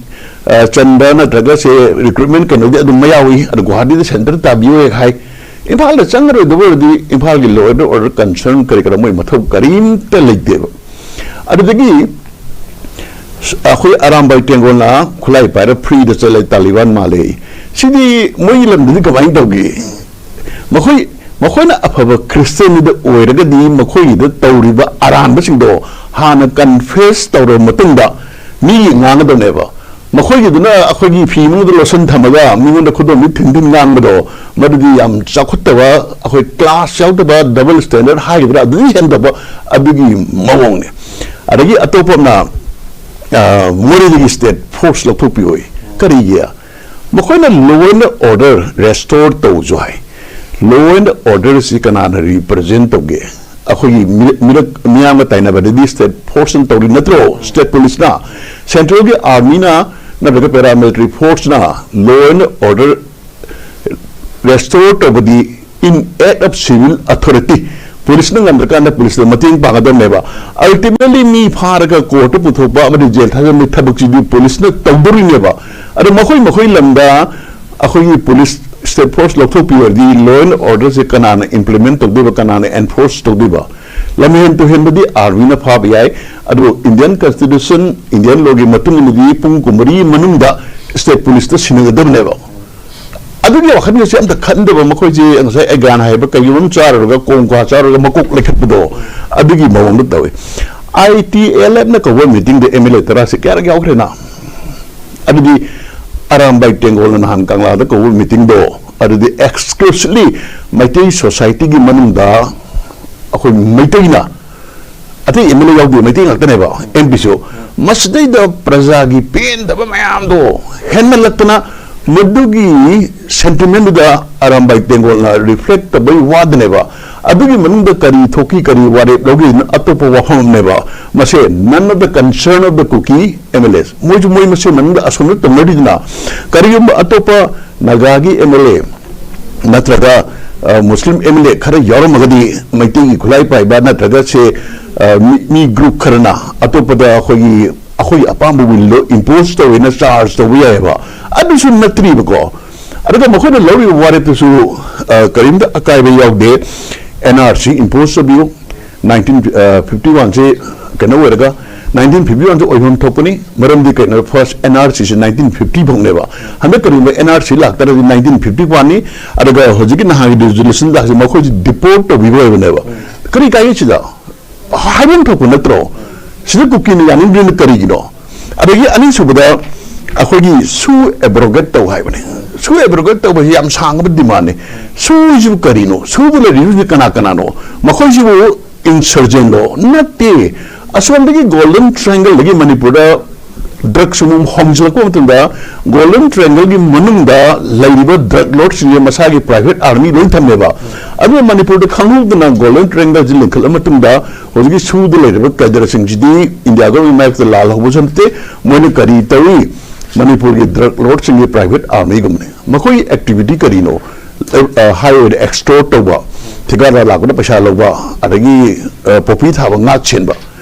ꯑ, ꯆꯟꯕ ꯅꯠꯇ꯭ꯔꯒ ꯁꯦ recruitment ꯀꯩꯅꯣꯗꯤ ꯑꯗꯨꯝ ꯃꯌꯥꯎꯏ, ꯑꯗꯣ ꯒꯨꯋꯥꯍꯥꯇꯤꯗ centre ꯇꯥꯕꯤꯌꯨ ꯍꯦꯛ ꯍꯥꯏ꯫ ꯏꯝꯐꯥꯜꯗ ꯆꯪꯒꯗꯧꯕ ꯑꯣꯏꯔꯗꯤ ꯏꯝꯐꯥꯜꯒꯤ law and order concern ꯀꯔꯤ ꯀꯔꯥ ꯃꯣꯏ ꯃꯊꯧ ꯀꯔꯤꯝꯇ ꯂꯩꯇꯦꯕ꯫ ꯑꯗꯨꯗꯒꯤ ꯑꯩꯈꯣꯏ ꯑꯔꯥꯝꯕꯥꯏ ꯇꯦꯡꯒꯣꯜꯅ ꯈꯨꯠꯂꯥꯏ ꯄꯥꯏꯔ freeꯗ ꯆꯠꯂꯦ, ꯇꯥꯂꯤꯕꯥꯟ ꯃꯥꯜꯂꯦ꯫ ꯁꯤꯗꯤ ꯃꯣꯏꯒꯤ ꯂꯝꯗꯗꯤ ꯀꯃꯥꯏꯅ ꯇꯧꯒꯦ? ꯃꯈꯣꯏ, ꯃꯈꯣꯏꯅ ꯑꯐꯕ ꯈ꯭ꯔꯤꯁꯇꯦꯟꯗ ꯑꯣꯏꯔꯒꯗꯤ ꯃꯈꯣꯏꯒꯤꯗ ꯇꯧꯔꯤꯕ ꯑꯔꯥꯟꯕꯁꯤꯡꯗꯣ ꯍꯥꯟꯅ confess ꯇꯧꯔꯕ ꯃꯇꯨꯡꯗ ꯃꯤꯒꯤ ꯉꯥꯡꯒꯗꯕꯅꯦꯕ꯫ ꯃꯈꯣꯏꯒꯤꯗꯨꯅ ꯑꯩꯈꯣꯏꯒꯤ ꯐꯤ ꯃꯅꯨꯡꯗ ꯂꯣꯠꯁꯟ ꯊꯝꯃꯒ ꯃꯤꯉꯣꯟꯗ ꯈꯨꯗꯣꯝꯕꯤ ꯊꯤꯟ ꯊꯤꯟ ꯉꯥꯡꯕꯗꯣ, ꯃꯗꯨꯗꯤ ꯌꯥꯝ ꯆꯥꯎꯈꯠꯇꯕ, ꯑꯩꯈꯣꯏ class ꯌꯥꯎꯗꯕ, double standard ꯍꯥꯏꯒꯗ꯭ꯔꯥ, ꯑꯗꯨꯗꯒꯤ ꯍꯦꯟꯗꯕ ꯑꯗꯨꯒꯤ ꯃꯑꯣꯡꯅꯤ꯫ ꯑꯗꯒꯤ ꯑꯇꯣꯞꯄ ꯑꯃꯅ, ꯑ, ꯃꯣꯔꯦꯗꯒꯤ state force ꯂꯧꯊꯣꯛꯄꯤꯌꯣꯏ꯫ ꯀꯔꯤꯒꯤ? ꯃꯈꯣꯏꯅ law and order restore ꯇꯧꯁꯨ ꯍꯥꯏ꯫ Law and order ꯁꯤ ꯀꯅꯥꯅ represent ꯇꯧꯒꯦ? ꯑꯩꯈꯣꯏꯒꯤ ꯃꯤ-, ꯃꯤꯔꯛ-, ꯃꯤꯌꯥꯝꯒ ꯇꯥꯏꯅꯕꯗꯗꯤ state force ꯅ ꯇꯧꯔꯤ ꯅꯠꯇ꯭ꯔꯣ? State police ꯅ, central ꯒꯤ army ꯅ ꯅꯠꯇ꯭ꯔꯒ paramilitary force ꯅ law and order restore ꯇꯧꯕꯗꯤ in act of civil authority, police ꯅ ꯉꯝꯗ꯭ꯔꯀꯥꯟꯗ police ꯇ ꯃꯇꯦꯡ ꯄꯥꯡꯒꯗꯕꯅꯦꯕ꯫ Ultimately ꯃꯤ ꯐꯥꯔꯒ court ꯇ ꯄꯨꯊꯣꯛꯄ ꯑꯃꯗꯤ jail ꯊꯥꯖꯤꯟꯕꯒꯤ ꯊꯕꯛꯁꯤꯗꯤ police ꯅ ꯇꯧꯗꯣꯔꯤꯅꯦꯕ꯫ ꯑꯗꯣ ꯃꯈꯣꯏ ꯃꯈꯣꯏ ꯂꯝꯗ ꯑꯩꯈꯣꯏꯒꯤ police state force ꯂꯧꯊꯣꯛꯄꯤꯔꯗꯤ law and order ꯁꯦ ꯀꯅꯥꯅ implement ꯇꯧꯗꯣꯏꯕ, ꯀꯅꯥꯅ enforce ꯇꯧꯗꯣꯏꯕ? ꯂꯝꯍꯦꯟ ꯇꯨꯍꯦꯟꯕꯗꯤ army ꯅ ꯐꯥꯕ ꯌꯥꯏ, ꯑꯗꯨꯕꯨ Indian constitution, Indian law ꯒꯤ ꯃꯇꯨꯡ ꯏꯟꯅꯗꯤ ꯄꯨꯡ ꯀꯨꯟꯃꯔꯤ ꯃꯅꯨꯡꯗ state police ꯇ ꯁꯤꯟꯅꯒꯗꯕꯅꯦꯕ꯫ ꯑꯗꯨꯒꯤ ꯋꯥꯈꯜꯒꯁꯦ ꯑꯝꯇ ꯈꯟꯗꯕ ꯃꯈꯣꯏꯁꯦ, ꯉꯁꯥꯏ ꯑꯒ꯭ꯌꯥꯟ ꯍꯥꯏꯕ ꯀꯩꯒꯨꯝꯕ ꯑꯃ ꯆꯥꯔꯨꯔꯒ, ꯀꯣꯡ ꯀ꯭ꯋꯥ ꯆꯥꯔꯨꯔꯒ ꯃꯀꯣꯛ ꯂꯩꯈꯠꯄꯗꯣ, ꯑꯗꯨꯒꯤ ꯃꯑꯣꯡꯗ ꯇꯧꯏ꯫ ITLF ꯅ ꯀꯧꯕ meeting ꯗ MLA ꯇꯔꯥꯁꯦ ꯀꯌꯥꯔꯛ ꯌꯥꯎꯈ꯭ꯔꯦꯅ? ꯑꯗꯨꯗꯤ ꯑꯔꯥꯝꯕꯥꯏ ꯇꯦꯡꯒꯣꯜꯅ ꯅꯍꯥꯟ ꯀꯪꯂꯥꯗ ꯀꯧꯕ meeting ꯗꯣ, ꯑꯗꯨꯗꯤ exclusively ꯃꯩꯇꯩ society ꯒꯤ ꯃꯅꯨꯡꯗ ꯑꯩꯈꯣꯏ ꯃꯩꯇꯩꯅ, ꯑꯇꯩ MLA ꯌꯥꯎꯗꯦ, ꯃꯩꯇꯩ ꯉꯥꯛꯇꯅꯦꯕ, MP ꯁꯨ꯫ ꯃꯁꯤꯗꯩꯗ ꯄ꯭ꯔꯖꯥꯒꯤ ꯄꯦꯟꯗꯕ ꯃꯌꯥꯝꯗꯣ ꯍꯦꯟꯃꯜꯂꯛꯇꯅ, ꯃꯗꯨꯒꯤ sentiment ꯗꯨꯗ ꯑꯔꯥꯝꯕꯥꯏ ꯇꯦꯡꯒꯣꯜꯅ reflect ꯇꯧꯕꯩ ꯋꯥꯗꯅꯦꯕ꯫ ꯑꯗꯨꯒꯤ ꯃꯅꯨꯡꯗ ꯀꯔꯤ ꯊꯣꯛꯈꯤ, ꯀꯔꯤ ꯋꯥꯔꯦꯞ ꯂꯧꯈꯤꯗꯨꯅ ꯑꯇꯣꯞꯄ ꯋꯥꯐꯝ ꯑꯃꯅꯦꯕ꯫ ꯃꯁꯦ none of the concern of the Kuki MLAs꯫ ꯃꯣꯏꯁꯨ ꯃꯣꯏ ꯃꯁꯦꯟ ꯃꯅꯨꯡꯗ ꯑꯁꯣꯝꯗ ꯇꯧꯅꯔꯤꯗꯨꯅ, ꯀꯔꯤꯒꯨꯝꯕ ꯑꯇꯣꯞꯄ ꯅꯥꯒꯥꯒꯤ MLA ꯅꯠꯇ꯭ꯔꯒ, ꯑ, Muslim MLA ꯈꯔ ꯌꯥꯎꯔꯝꯃꯒꯗꯤ, ꯃꯩꯇꯩꯒꯤ ꯈꯨꯠꯂꯥꯏ ꯄꯥꯏꯕ ꯅꯠꯇ꯭ꯔꯒ ꯁꯦ, ꯑ, ꯃꯤ, ꯃꯤ group ꯈꯔꯅ ꯑꯇꯣꯞꯄꯗ ꯑꯩꯈꯣꯏꯒꯤ, ꯑꯩꯈꯣꯏꯒꯤ ꯑꯄꯥꯝꯕ will ꯗꯣ impose ꯇꯧꯋꯦꯅ charge ꯇꯧꯕ ꯌꯥꯏꯑꯕ꯫ ꯑꯗꯨꯁꯨ ꯅꯠꯇ꯭ꯔꯤꯕꯀꯣ꯫ ꯑꯗꯨꯒ ꯃꯈꯣꯏꯅ ꯂꯧꯔꯤꯕ ꯋꯥꯔꯦꯞꯇꯨꯁꯨ, ꯑ, ꯀꯔꯤꯝꯇ ꯑꯀꯥꯏꯕ ꯌꯥꯎꯗꯦ꯫ NRC impose ꯇꯧꯕꯤꯌꯨ꯫ Nineteen fifty one ꯁꯦ ꯀꯩꯅꯣ ꯑꯣꯏꯔꯒ, nineteen fifty one ꯁꯦ ꯑꯣꯏꯐꯝ ꯊꯣꯛꯄꯅꯤ꯫ ꯃꯔꯝꯗꯤ ꯀꯩꯅꯣ, first NRC ꯁꯦ nineteen fifty ꯐꯧꯅꯦꯕ꯫ ꯍꯟꯗꯛ ꯀꯔꯤꯒꯨꯝꯕ NRC ꯂꯥꯛꯇꯥꯔꯗꯤ nineteen fifty one ꯅꯤ꯫ ꯑꯗꯨꯒ ꯍꯧꯖꯤꯛꯀꯤ ꯅꯍꯥꯟꯒꯤ resolution ꯂꯥꯛꯁꯦ ꯃꯈꯣꯏꯁꯦ deport ꯇꯧꯕꯤꯕ ꯑꯣꯏꯕꯅꯦꯕ꯫ ꯀꯔꯤ ꯀꯥꯏꯒꯦ ꯁꯤꯗ? ꯍꯥꯏꯐꯝ ꯊꯣꯛꯄ ꯅꯠꯇ꯭ꯔꯣ? ꯁꯤꯗ ꯀꯨꯀꯤꯅ ꯌꯥꯅꯤꯡꯗ꯭ꯔꯤꯅ ꯀꯔꯤꯒꯤꯅꯣ? ꯑꯗꯒꯤ ꯑꯅꯤꯁꯨꯕꯗ ꯑꯩꯈꯣꯏꯒꯤ ꯁꯨ abrogate ꯇꯧ ꯍꯥꯏꯕꯅꯦ꯫ ꯁꯨ abrogate ꯇꯧꯕꯁꯤ ꯌꯥꯝ ꯁꯥꯡꯉꯕ demand ꯅꯤ꯫ ꯁꯨꯁꯤꯕꯨ ꯀꯔꯤꯅꯣ? ꯁꯨꯕꯨ ꯂꯩꯔꯤꯕꯁꯤ ꯀꯅꯥ ꯀꯅꯥꯅꯣ? ꯃꯈꯣꯏꯁꯤꯕꯨ insurgent ꯂꯣ? ꯅꯠꯇꯦ꯫ ꯑꯁꯣꯝꯗꯒꯤ Golden Triangle ꯗꯒꯤ ꯃꯅꯤꯄꯨꯔꯗ drug ꯁꯨꯝ ꯍꯣꯡꯖꯤꯜꯂꯛꯄ ꯃꯇꯝꯗ, Golden Triangle ꯒꯤ ꯃꯅꯨꯡꯗ ꯂꯩꯔꯤꯕ drug lord ꯁꯤꯡꯁꯦ ꯃꯁꯥꯒꯤ private army ꯂꯣꯏ ꯊꯝꯃꯦꯕ꯫ ꯑꯗꯨꯅ ꯃꯅꯤꯄꯨꯔꯗ ꯈꯪꯍꯧꯗꯅ Golden Triangle ꯁꯤ ꯂꯤꯡꯈꯠꯂ ꯃꯇꯨꯡꯗ, ꯍꯧꯖꯤꯛꯀꯤ ꯁꯨꯗ ꯂꯩꯔꯤꯕ ꯀꯦꯗꯔꯁꯤꯡꯁꯤꯗꯤ ꯏꯟꯗꯤꯌꯥ ꯒꯣꯔꯃꯦꯟ ꯃꯥꯏꯌꯣꯛꯇ ꯂꯥꯜꯍꯧꯕꯁꯨ ꯅꯠꯇꯦ, ꯃꯣꯏꯅ ꯀꯔꯤ ꯇꯧꯏ? ꯃꯅꯤꯄꯨꯔꯒꯤ drug lord ꯁꯤꯡꯒꯤ private army ꯒꯨꯝꯕꯅꯤ꯫ ꯃꯈꯣꯏꯒꯤ activity ꯀꯔꯤꯅꯣ? ꯑ, highway ꯗ extort ꯇꯧꯕ, ꯊꯤꯀꯥꯗꯥꯔ ꯂꯥꯛꯄꯗ ꯄꯩꯁꯥ ꯂꯧꯕ, ꯑꯗꯒꯤ, ꯑ, poppy ꯊꯥꯕ ꯉꯥꯛ ꯁꯦꯟꯕ꯫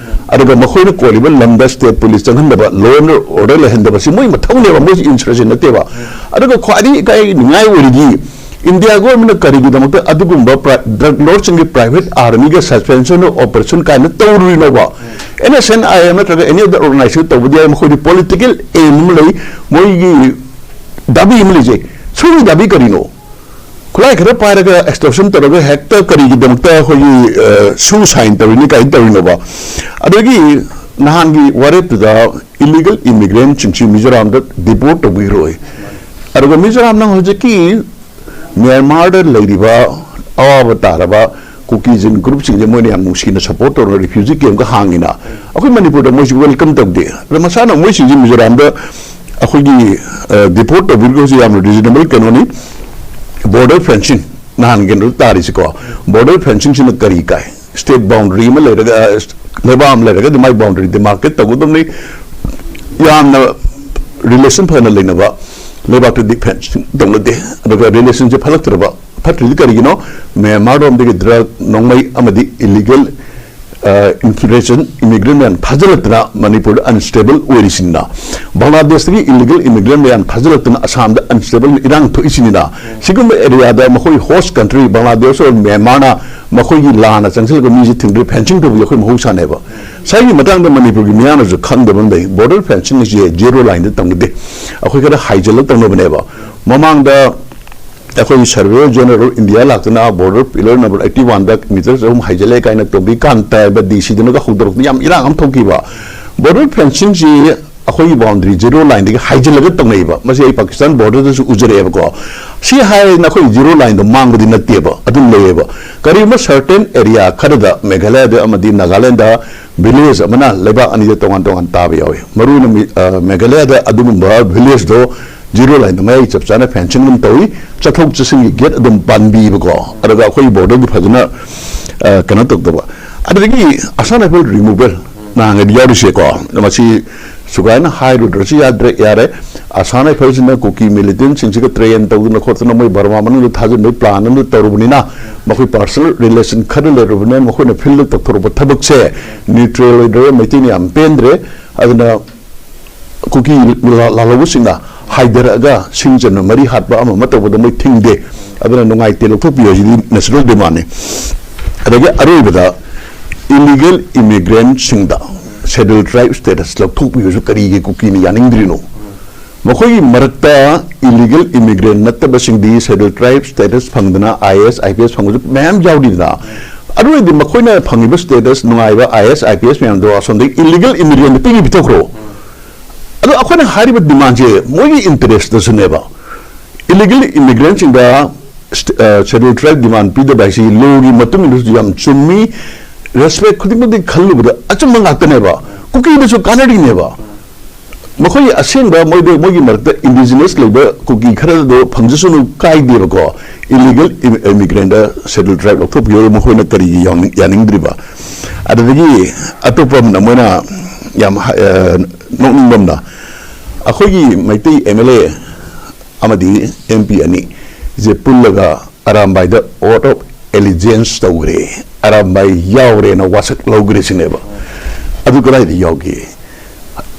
ꯑꯗꯨꯒ ꯃꯈꯣꯏꯅ ꯀꯣꯜꯂꯤꯕ ꯂꯝꯗ state police ꯆꯪꯍꯟꯗꯕ, law and order ꯂꯩꯍꯟꯗꯕꯁꯤ ꯃꯣꯏ ꯃꯊꯧꯅꯦꯕ, ꯃꯣꯏꯁꯤ insurgent ꯅꯠꯇꯦꯕ꯫ ꯑꯗꯨꯒ ꯈ꯭ꯋꯥꯏꯗꯒꯤ ꯏꯀꯥꯏꯅꯤꯡꯉꯥꯏ ꯑꯣꯏꯔꯤꯗꯤ, India government ꯅ ꯀꯔꯤꯒꯤꯗꯃꯛꯇ ꯑꯗꯨꯒꯨꯝꯕ pri-, drug lord ꯁꯤꯡꯒꯤ private army ꯒ suspension of operation ꯀꯥꯏꯅ ꯇꯧꯔꯨꯔꯤꯅꯣꯕ? N S N I M ꯅꯠꯇ꯭ꯔꯒ any other organization ꯇꯧꯕꯗꯤ ꯌꯥꯏ, ꯃꯈꯣꯏꯗꯤ political aim ꯑꯃ ꯂꯩ, ꯃꯣꯏꯒꯤ ꯗꯥꯕꯤ ꯑꯃ ꯂꯩꯖꯩ꯫ ꯁꯣꯝꯒꯤ ꯗꯥꯕꯤ ꯀꯔꯤꯅꯣ? ꯈꯨꯠꯂꯥꯏ ꯈꯔ ꯄꯥꯏꯔꯒ extortion ꯇꯧꯔꯒ ꯍꯦꯛꯇ ꯀꯔꯤꯒꯤꯗꯃꯛꯇ ꯑꯩꯈꯣꯏꯒꯤ, ꯑ, ꯁꯨ sign ꯇꯧꯔꯤꯅꯤ ꯀꯥꯏꯅ ꯇꯧꯔꯤꯅꯣꯕ? ꯑꯗꯒꯤ ꯅꯍꯥꯟꯒꯤ ꯋꯥꯔꯦꯞꯇꯨꯗ illegal immigrant ꯁꯤꯡꯁꯤ ꯃꯤꯖꯣꯔꯥꯝꯗ deport ꯇꯧꯕꯤꯔꯣꯏ꯫ ꯑꯗꯨꯒ ꯃꯤꯖꯣꯔꯥꯝꯅ ꯍꯧꯖꯤꯛꯀꯤ ꯃ꯭ꯌꯥꯟꯃꯥꯔꯗ ꯂꯩꯔꯤꯕ ꯑꯋꯥꯕ ꯇꯥꯔꯕ ꯀꯨꯀꯤꯖꯤꯟ group ꯁꯤꯡꯁꯦ ꯃꯣꯏꯅ ꯌꯥꯝ ꯅꯨꯡꯁꯤꯅ support ꯇꯧꯔꯒ refugee camp ꯀ ꯍꯥꯡꯉꯤꯅ, ꯑꯩꯈꯣꯏ ꯃꯅꯤꯄꯨꯔꯗ ꯃꯣꯏꯁꯤ welcome ꯇꯧꯗꯦ꯫ ꯑꯗ ꯃꯁꯥꯅ ꯃꯣꯏꯁꯤꯡꯁꯤ ꯃꯤꯖꯣꯔꯥꯝꯗ ꯑꯩꯈꯣꯏꯒꯤ, ꯑ, deport ꯇꯧꯕꯤꯔꯒꯁꯨ ꯌꯥꯝꯅ reasonable ꯀꯩꯅꯣꯅꯤ꯫ Border fencing, ꯅꯍꯥꯟ ꯀꯩꯅꯣ ꯇꯥꯔꯤꯁꯤꯀꯣ, border fencing ꯁꯤꯅ ꯀꯔꯤ ꯀꯥꯏ? State boundary ꯑꯃ ꯂꯩꯔꯒ, ꯑ, ꯂꯩꯕꯥꯛ ꯑꯃ ꯂꯩꯔꯒꯗꯤ ꯃꯥꯏ boundary demarcate ꯇꯧꯒꯗꯕꯅꯤ꯫ ꯌꯥꯝꯅ relation ꯐꯅ ꯂꯩꯅꯕ ꯂꯩꯕꯥꯛꯇꯗꯤ fencing ꯇꯧꯅꯗꯦ꯫ ꯑꯗꯨꯒ relation ꯁꯦ ꯐꯠꯂꯛꯇ꯭ꯔꯕ, ꯐꯠꯇ꯭ꯔꯤꯗꯤ ꯀꯔꯤꯒꯤꯅꯣ? ꯃ꯭ꯌꯥꯟꯃꯥꯔ ꯂꯣꯝꯗꯒꯤ drug, ꯅꯣꯡꯃꯩ ꯑꯃꯗꯤ illegal, ꯑ, infiltration immigrant ꯃꯌꯥꯝ ꯊꯥꯖꯤꯜꯂꯛꯇꯅ ꯃꯅꯤꯄꯨꯔꯗ unstable ꯑꯣꯏꯔꯤꯁꯤꯅ, ꯕꯪꯒ꯭ꯂꯥꯗꯦꯁꯇꯒꯤ illegal immigrant ꯃꯌꯥꯝ ꯊꯥꯖꯤꯜꯂꯛꯇꯅ ꯑꯁꯥꯝꯗ unstable ꯏꯔꯥꯡ ꯊꯣꯛꯏꯁꯤꯅꯤꯅ, ꯁꯤꯒꯨꯝꯕ area ꯗ ꯃꯈꯣꯏ host country ꯕꯪꯒ꯭ꯂꯥꯗꯦꯁ ꯑꯣꯔ ꯃ꯭ꯌꯥꯟꯃꯥꯔꯅ ꯃꯈꯣꯏꯒꯤ ꯂꯥꯟꯅ ꯆꯪꯁꯤꯜꯂꯒ ꯃꯤꯁꯦ ꯊꯤꯡꯗ꯭ꯔꯤ, fencing ꯇꯧꯕꯁꯦ ꯑꯩꯈꯣꯏ ꯃꯍꯧꯁꯥꯅꯦꯕ꯫ ꯁꯤꯒꯤ ꯃꯇꯥꯡꯗ ꯃꯅꯤꯄꯨꯔꯒꯤ ꯃꯤꯌꯥꯝꯅꯁꯨ ꯈꯪꯗꯕ ꯑꯃ ꯂꯩ, border fencing ꯑꯁꯤ zero line ꯗ ꯇꯧꯅꯗꯦ, ꯑꯩꯈꯣꯏ ꯈꯔ ꯍꯥꯏꯖꯤꯜꯂ ꯇꯧꯅꯕꯅꯦꯕ꯫ ꯃꯃꯥꯡꯗ ꯑꯩꯈꯣꯏꯒꯤ Surveyor General of India ꯂꯥꯛꯇꯅ border pillar number eighty one the meter ꯆꯍꯨꯝ ꯍꯥꯏꯖꯤꯜꯂꯦ ꯀꯥꯏꯅ ꯇꯣꯝꯕꯤ ꯀꯥꯟꯇ ꯍꯥꯏꯕ D C ꯗꯨꯅꯒ ꯍꯧꯗꯣꯔꯛꯇꯅ ꯌꯥꯝ ꯏꯔꯥꯡ ꯑꯃ ꯊꯣꯛꯈꯤꯕ꯫ Border fencing ꯁꯤ ꯑꯩꯈꯣꯏꯒꯤ boundary zero line ꯗꯒꯤ ꯍꯥꯏꯖꯤꯜꯂꯒ ꯇꯧꯅꯩꯕ꯫ ꯃꯁꯤ ꯑꯩ ꯄꯥꯀꯤꯁꯇꯥꯟ border ꯗꯁꯨ ꯎꯖꯔꯛꯑꯦꯕꯀꯣ꯫ ꯁꯤ ꯍꯥꯏꯔꯦꯅ ꯑꯩꯈꯣꯏ zero line ꯗꯣ ꯃꯥꯡꯕꯗꯤ ꯅꯠꯇꯦꯕ, ꯑꯗꯨꯝ ꯂꯩꯌꯦꯕ꯫ ꯀꯔꯤꯒꯨꯝꯕ certain area ꯈꯔꯗ, ꯃꯦꯘꯥꯂꯌꯗ ꯑꯃꯗꯤ ꯅꯥꯒꯥꯂꯦꯟꯗ village ꯑꯃꯅ ꯂꯩꯕꯥꯛ ꯑꯅꯤꯗ ꯇꯣꯉꯥꯟ ꯇꯣꯉꯥꯟ ꯇꯥꯕ ꯌꯥꯎꯏ꯫ ꯃꯔꯨꯑꯣꯏꯅ ꯃꯤ-, ꯑ, ꯃꯦꯘꯥꯂꯌꯗ ꯑꯗꯨꯒꯨꯝꯕ village ꯗꯣ zero line ꯗ ꯃꯌꯥꯏ ꯆꯞ ꯆꯥꯅ fencing ꯑꯗꯨꯝ ꯇꯧꯏ, ꯆꯠꯊꯣꯛ ꯆꯠꯁꯤꯟꯒꯤ gate ꯑꯗꯨꯝ ꯄꯥꯟꯕꯤꯕꯀꯣ꯫ ꯑꯗꯨꯒ ꯑꯩꯈꯣꯏ border ꯗꯤ ꯐꯖꯅ, ꯑ, ꯀꯩꯅꯣ ꯇꯧꯗꯕ꯫ ꯑꯗꯨꯗꯒꯤ Assam Rifle removal ꯅꯍꯥꯟꯒꯩꯗꯤ ꯌꯥꯎꯔꯤꯁꯦꯀꯣ, ꯃꯁꯤ ꯁꯨꯒꯥꯏꯅ ꯍꯥꯏꯔꯨꯗ꯭ꯔꯁꯨ ꯌꯥꯗ꯭ꯔꯦ, ꯌꯥꯔꯦ꯫ ꯑꯁꯥꯝ ꯔꯥꯏꯐꯜꯁꯤꯅ ꯀꯨꯀꯤ ꯃꯤꯂꯤꯇꯦꯟꯁꯤꯡꯁꯤꯒ ꯇ꯭ꯔꯦꯟ ꯇꯧꯗꯅ ꯈꯣꯠꯇꯅ ꯃꯣꯏ ꯕꯔꯃꯥ ꯃꯅꯨꯡꯗ ꯊꯥꯖꯤꯟꯕꯒꯤ ꯄ꯭ꯂꯥꯟ ꯑꯃ ꯇꯧꯔꯨꯕꯅꯤꯅ, ꯃꯈꯣꯏ ꯄꯥꯔꯁꯣꯅꯦꯜ ꯔꯤꯂꯦꯁꯟ ꯈꯔ ꯂꯩꯔꯨꯕꯅꯤꯅ, ꯃꯈꯣꯏꯅ ꯐꯤꯜꯗ ꯇꯧꯊꯣꯔꯛꯄ ꯊꯕꯛꯁꯦ ꯅ꯭ꯌꯨꯇ꯭ꯔꯦꯜ ꯑꯣꯏꯗ꯭ꯔꯒ ꯃꯩꯇꯩꯅ ꯌꯥꯝ ꯄꯦꯟꯗ꯭ꯔꯦ꯫ ꯑꯗꯨꯅ ꯀꯨꯀꯤ ꯂꯥꯜꯍꯧꯕꯁꯤꯡꯅ ꯍꯥꯏꯊꯔꯛꯑꯒ ꯁꯤꯡ ꯆꯟꯅ ꯃꯔꯤ ꯍꯥꯠꯄ ꯑꯃ ꯑꯃ ꯇꯧꯕꯗ ꯃꯣꯏ ꯊꯤꯡꯗꯦ꯫ ꯑꯗꯨꯅ ꯅꯨꯡꯉꯥꯏꯇꯦ, ꯂꯧꯊꯣꯛꯄꯤꯌꯨ ꯍꯥꯏꯁꯤꯗꯤ ꯅꯦꯁꯅꯦꯜ ꯗꯤꯃꯥꯟꯅꯤ꯫ ꯑꯗꯒꯤ ꯑꯔꯣꯏꯕꯗ ꯏꯂꯤꯒꯦꯜ ꯏꯃꯤꯒ꯭ꯔꯦꯟꯁꯤꯡꯗ ꯁꯦꯗ꯭ꯌꯨꯜ ꯇ꯭ꯔꯥꯏꯕ ꯁ꯭ꯇꯦꯇꯁ ꯂꯧꯊꯣꯛꯄꯤꯌꯨꯁꯨ ꯀꯔꯤꯒꯤ ꯀꯨꯀꯤꯅ ꯌꯥꯅꯤꯡꯗ꯭ꯔꯤꯅꯣ? ꯃꯈꯣꯏꯒꯤ ꯃꯔꯛꯇ ꯏꯂꯤꯒꯦꯜ ꯏꯃꯤꯒ꯭ꯔꯦꯟ ꯅꯠꯇꯕꯁꯤꯡꯗꯤ ꯁꯦꯗ꯭ꯌꯨꯜ ꯇ꯭ꯔꯥꯏꯕ ꯁ꯭ꯇꯦꯇꯁ ꯐꯪꯗꯅ I A S, I P S ꯐꯪꯕꯁꯨ ꯃꯌꯥꯝ ꯌꯥꯎꯔꯤꯗꯅ꯫ ꯑꯗꯨ ꯑꯣꯏꯔꯗꯤ ꯃꯈꯣꯏꯅ ꯐꯪꯉꯤꯕ ꯁ꯭ꯇꯦꯇꯁ ꯅꯨꯡꯉꯥꯏꯕ ꯑꯥꯏ ꯑꯦ ꯑꯦꯁ, ꯑꯥꯏ ꯄꯤ ꯑꯦꯁ ꯃꯌꯥꯝꯗꯣ ꯑꯁꯣꯝꯗꯒꯤ ꯏꯂꯤꯒꯦꯜ ꯏꯃꯤꯒ꯭ꯔꯦꯟꯗ ꯄꯤꯒꯦ ꯄꯤꯊꯣꯛꯈ꯭ꯔꯣ꯫ ꯑꯗꯣ ꯑꯩꯈꯣꯏꯅ ꯍꯥꯏꯔꯤꯕ ꯗꯤꯃꯥꯟꯁꯦ ꯃꯣꯏꯒꯤ ꯏꯟꯇꯔꯦꯁꯇꯁꯨꯅꯦꯕ꯫ ꯏꯂꯤꯒꯦꯜ ꯏꯃꯤꯒ꯭ꯔꯦꯟꯁꯤꯡꯗ ꯁꯦꯗ꯭ꯌꯨꯜ ꯇ꯭ꯔꯥꯏꯕ ꯗꯤꯃꯥꯟ ꯄꯤꯗꯕ ꯍꯥꯏꯁꯤ ꯂꯣꯒꯤ ꯃꯇꯨꯡ ꯏꯟꯅꯁꯨ ꯌꯥꯝ ꯆꯨꯝꯃꯤ꯫ ꯔꯦꯁꯄꯦꯛ ꯈꯨꯗꯤꯡꯃꯛꯇꯤ ꯈꯜꯂꯨꯕꯗ ꯑꯆꯨꯝꯕ ꯉꯥꯛꯇꯅꯦꯕ, ꯀꯨꯀꯤꯗꯁꯨ ꯀꯥꯟꯅꯔꯤꯅꯦꯕ꯫ ꯃꯈꯣꯏꯒꯤ ꯑꯁꯦꯡꯕ ꯃꯣꯏꯗ, ꯃꯣꯏꯒꯤ ꯃꯔꯛꯇ ꯏꯟꯗꯤꯖꯤꯅꯁ ꯂꯩꯕ ꯀꯨꯀꯤ ꯈꯔꯗꯣ ꯐꯪꯖꯁꯅꯨ ꯀꯥꯏꯗꯦꯕꯀꯣ꯫ ꯏꯂꯤꯒꯦꯜ ꯏꯃꯤꯒ꯭ꯔꯦꯟꯗ ꯁꯦꯗ꯭ꯌꯨꯜ ꯇ꯭ꯔꯥꯏꯕ ꯂꯧꯊꯣꯛꯄꯤꯌꯣ, ꯃꯈꯣꯏꯅ ꯀꯔꯤꯒꯤ ꯌꯥꯎꯅꯤꯡ-, ꯌꯥꯅꯤꯡꯗ꯭ꯔꯤꯕ? ꯑꯗꯨꯗꯒꯤ ꯑꯇꯣꯞꯄ ꯑꯃꯅ ꯃꯣꯏꯅ ꯌꯥꯝ ꯍꯥ-, ꯑ, ꯅꯣꯛꯅꯤꯡꯕ ꯑꯃꯅ, ꯑꯩꯈꯣꯏꯒꯤ ꯃꯩꯇꯩ ꯑꯦꯝ ꯑꯦꯜ ꯑꯦ ꯑꯃꯗꯤ ꯑꯦꯝ ꯄꯤ ꯑꯅꯤꯁꯦ ꯄꯨꯜꯂꯒ ꯑꯔꯥꯝꯕꯥꯏꯗ vote of allegiance ꯇꯧꯈ꯭ꯔꯦ, ꯑꯔꯥꯝꯕꯥꯏ ꯌꯥꯎꯔꯦꯅ ꯋꯥꯁꯛ ꯂꯧꯈ꯭ꯔꯦ ꯁꯤꯅꯦꯕ꯫ ꯑꯗꯨ ꯀꯗꯥꯏꯗ ꯌꯥꯎꯒꯦ?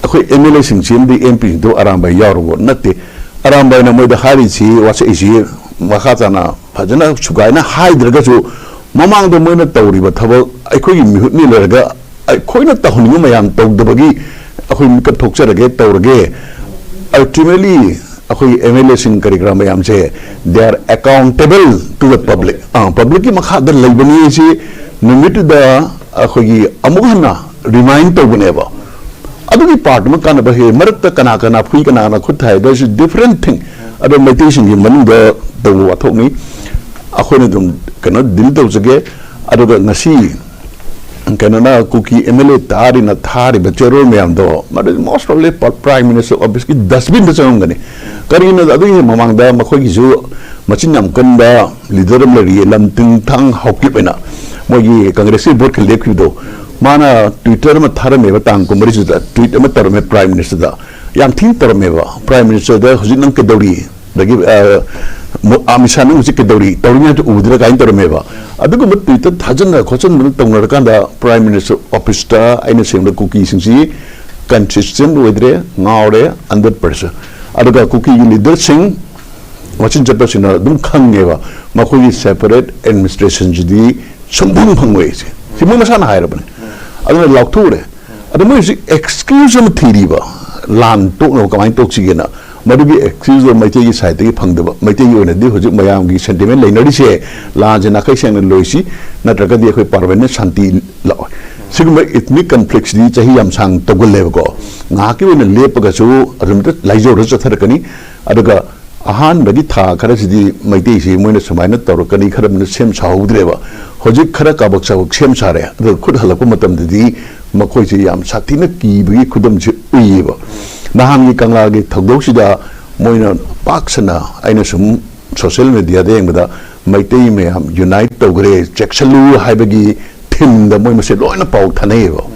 ꯑꯩꯈꯣꯏ ꯑꯦꯝ ꯑꯦꯜ ꯑꯦꯁꯤꯡ ꯆꯦꯟꯕꯗꯤ ꯑꯦꯝ ꯄꯤꯁꯤꯡꯗꯣ ꯑꯔꯥꯝꯕꯥꯏ ꯌꯥꯎꯔꯕꯣ? ꯅꯠꯇꯦ꯫ ꯑꯔꯥꯝꯕꯥꯏꯅ ꯃꯣꯏꯗ ꯍꯥꯏꯔꯤꯁꯤ, ꯋꯥꯁꯛꯏꯁꯤ ꯃꯈꯥ ꯇꯥꯅ ꯐꯖꯅ ꯁꯨꯒꯥꯏꯅ ꯍꯥꯏꯗ꯭ꯔꯒꯁꯨ, ꯃꯃꯥꯡꯗ ꯃꯣꯏꯅ ꯇꯧꯔꯤꯕ ꯊꯕꯛ ꯑꯩꯈꯣꯏꯒꯤ ꯃꯤꯍꯨꯠ ꯃꯤꯅꯔꯒ ꯑꯩꯈꯣꯏꯅ ꯇꯧꯍꯟꯅꯤꯡꯕ ꯃꯌꯥꯝ ꯇꯧꯗꯕꯒꯤ ꯑꯩꯈꯣꯏ ꯃꯤꯀꯞ ꯊꯣꯛꯆꯔꯒꯦ, ꯇꯧꯔꯒꯦ꯫ Ultimately ꯑꯩꯈꯣꯏꯒꯤ ꯑꯦꯝ ꯑꯦꯜ ꯑꯦꯁꯤꯡ ꯀꯔꯤ ꯀꯔꯥ ꯃꯌꯥꯝꯁꯦ, they are accountable to the public꯫ ꯑꯥ, ꯄꯕ꯭ꯂꯤꯛꯀꯤ ꯃꯈꯥꯗ ꯂꯩꯕꯅꯤ ꯁꯤ ꯅꯨꯃꯤꯠꯇꯨꯗ ꯑꯩꯈꯣꯏꯒꯤ ꯑꯃꯨꯛ ꯍꯟꯅ ꯔꯤꯃꯥꯏꯟ ꯇꯧꯕꯅꯦꯕ꯫ ꯑꯗꯨꯒꯤ ꯄꯥꯔꯠ ꯑꯃ ꯀꯥꯟꯅꯕ ꯍꯦꯛ ꯃꯔꯛꯇ ꯀꯅꯥ ꯀꯅꯥ ꯐꯨꯏ, ꯀꯅꯥ ꯀꯅꯥ ꯈꯨꯠ ꯊꯥꯏ, that is different thing꯫ ꯑꯗꯣ ꯃꯩꯇꯩꯁꯤꯡꯒꯤ ꯃꯅꯨꯡꯗ ꯇꯧꯕ ꯋꯥꯊꯣꯛꯅꯤ꯫ ꯑꯩꯈꯣꯏꯅ ꯑꯗꯨꯝ ꯀꯩꯅꯣ ꯗꯤꯜ ꯇꯧꯖꯒꯦ꯫ ꯑꯗꯨꯒ ꯉꯁꯤ ꯀꯩꯅꯣꯅ ꯀꯨꯀꯤ ꯑꯦꯝ ꯑꯦꯜ ꯑꯦ ꯇꯥꯔꯤꯅ ꯊꯥꯔꯤꯕ ꯆꯦꯔꯣꯜ ꯃꯌꯥꯝꯗꯣ, ꯃꯗꯨ most probably ꯄ꯭ꯔꯥꯏꯝ ꯃꯤꯅꯤꯁꯇꯔ ꯑꯣꯐꯤꯁꯀꯤ ꯗꯁꯕꯤꯟꯗ ꯆꯪꯉꯝꯒꯅꯤ꯫ ꯀꯔꯤꯒꯤꯅꯣꯗ, ꯑꯗꯨꯒꯤ ꯍꯦꯛ ꯃꯃꯥꯡꯗ ꯃꯈꯣꯏꯒꯤꯁꯨ ꯃꯆꯤꯟ ꯌꯥꯝ ꯀꯟꯕ ꯂꯤꯗꯔ ꯑꯃ ꯂꯩꯔꯤꯌꯦ, ꯂꯝꯇꯤꯡꯊꯥꯡ ꯍꯥꯎꯀꯤꯞ ꯍꯥꯏꯅ, ꯃꯣꯏꯒꯤ ꯀꯪꯒ꯭ꯔꯦꯁꯀꯤ ꯚꯣꯠꯀ ꯂꯦꯞꯈꯤꯕꯗꯣ, ꯃꯥꯅ Twitter ꯑꯃ ꯊꯥꯔꯝꯃꯦꯕ, ꯇꯥꯡ ꯀꯨꯟꯃꯔꯤꯁꯤꯗ tweet ꯑꯃ ꯇꯧꯔꯝꯃꯦ Prime Ministerꯗ꯫ ꯌꯥꯝ ꯊꯤꯅ ꯇꯧꯔꯝꯃꯦꯕ, "Prime Ministerꯗ ꯍꯧꯖꯤꯛ ꯅꯪ ꯀꯩꯗꯧꯔꯤ? ꯑꯗꯒꯤ, ꯑ, ꯃꯣ-, ꯑꯃꯤꯠ ꯁꯥꯍ ꯅꯪ ꯍꯧꯖꯤꯛ ꯀꯩꯗꯧꯔꯤ? ꯇꯧꯔꯤ ꯃꯌꯥꯝꯁꯦ ꯎꯗ꯭ꯔꯥ?" ꯀꯥꯏꯅ ꯇꯧꯔꯝꯃꯦꯕ꯫ ꯑꯗꯨꯒꯨꯝꯕ tweetꯇ ꯊꯥꯖꯟꯅ ꯈꯣꯠꯆꯟꯗꯅ ꯇꯧꯅꯔꯀꯥꯟꯗ Prime Minister officeꯇ ꯑꯩꯅ ꯁꯦꯡꯕꯗ ꯀꯨꯀꯤꯁꯤꯡꯁꯤ consistent ꯑꯣꯏꯗ꯭ꯔꯦ, ꯉꯥꯎꯔꯦ, hundred percent꯫ ꯑꯗꯨꯒ ꯀꯨꯀꯤꯒꯤ leaderꯁꯤꯡ ꯋꯥꯆꯤꯟ ꯆꯠꯄꯁꯤꯡꯅ ꯑꯗꯨꯝ ꯈꯪꯉꯦꯕ, ꯃꯈꯣꯏꯒꯤ separate administrationꯁꯤꯗꯤ ꯁꯨꯡꯐꯪ ꯐꯪꯉꯣꯏ꯫ ꯁꯤ ꯁꯤ ꯃꯣꯏ ꯃꯁꯥꯅ ꯍꯥꯏꯔꯕꯅꯦ꯫ ꯑꯗꯨꯅ ꯂꯥꯎꯊꯣꯛꯎꯔꯦ꯫ ꯑꯗꯣ ꯃꯣꯏ ꯍꯧꯖꯤꯛ excuse ꯑꯃ ꯊꯤꯔꯤꯕ, ꯂꯥꯟ ꯇꯣꯛꯅꯕ ꯀꯃꯥꯏꯅ ꯇꯣꯛꯁꯤꯒꯦꯅ꯫ ꯃꯗꯨꯒꯤ excuseꯗꯣ ꯃꯩꯇꯩꯒꯤ sideꯇꯒꯤ ꯐꯪꯗꯕ, ꯃꯩꯇꯩꯒꯤ ꯑꯣꯏꯅꯗꯤ ꯍꯧꯖꯤꯛ ꯃꯌꯥꯝꯒꯤ sentiment ꯂꯩꯅꯔꯤꯁꯦ, ꯂꯥꯟꯁꯦ ꯅꯥꯈꯩ ꯁꯦꯡꯅ ꯂꯣꯏꯁꯤ, ꯅꯠꯇ꯭ꯔꯒꯗꯤ ꯑꯩꯈꯣꯏ permanent ꯁꯥꯟꯇꯤ ꯂꯥꯛꯑꯣꯏ꯫ ꯁꯤꯒꯨꯝꯕ ethnic conflictꯁꯤꯗꯤ ꯆꯍꯤ ꯌꯥꯝ ꯁꯥꯡ ꯇꯧꯒꯜꯂꯦꯕꯀꯣ꯫ ꯉꯥꯏꯍꯥꯛꯀꯤ ꯑꯣꯏꯅ ꯂꯦꯞꯄꯒꯁꯨ ꯑꯗꯨꯝ ꯂꯥꯏꯖꯧꯔ ꯆꯠꯊꯔꯛꯀꯅꯤ꯫ ꯑꯗꯨꯒ ꯑꯍꯥꯟꯕꯒꯤ ꯊꯥ ꯈꯔꯁꯤꯗꯤ ꯃꯩꯇꯩꯁꯤ ꯃꯣꯏꯅ ꯁꯨꯃꯥꯏꯅ ꯇꯧꯔꯛꯀꯅꯤ ꯈꯔ ꯁꯦꯝ ꯁꯥꯍꯧꯗ꯭ꯔꯦꯕ꯫ ꯍꯧꯖꯤꯛ ꯈꯔ ꯀꯥꯕꯛ ꯁꯥꯕꯛ ꯁꯦꯝ ꯁꯥꯔꯦ, ꯑꯗꯨꯒ ꯈꯨꯠ ꯍꯜꯂꯛꯄ ꯃꯇꯝꯗꯗꯤ ꯃꯈꯣꯏꯁꯤ ꯌꯥꯝ ꯁꯥꯊꯤꯅ ꯀꯤꯕꯒꯤ ꯈꯨꯗꯝꯁꯤ ꯎꯏꯌꯦꯕ꯫ ꯅꯍꯥꯟꯒꯤ ꯀꯪꯂꯥꯒꯤ ꯊꯧꯗꯣꯛꯁꯤꯗ ꯃꯣꯏꯅ ꯄꯥꯛ ꯁꯟꯅ, ꯑꯩꯅ ꯁꯨꯝ social mediaꯗ ꯌꯦꯡꯕꯗ, "ꯃꯩꯇꯩ ꯃꯌꯥꯝ unite ꯇꯧꯈ꯭ꯔꯦ, ꯆꯦꯛꯁꯤꯜꯂꯨ" ꯍꯥꯏꯕꯒꯤ themeꯗ ꯃꯣꯏ ꯃꯁꯦ ꯂꯣꯏꯅ ꯄꯥꯎ ꯊꯥꯅꯩꯌꯦꯕ꯫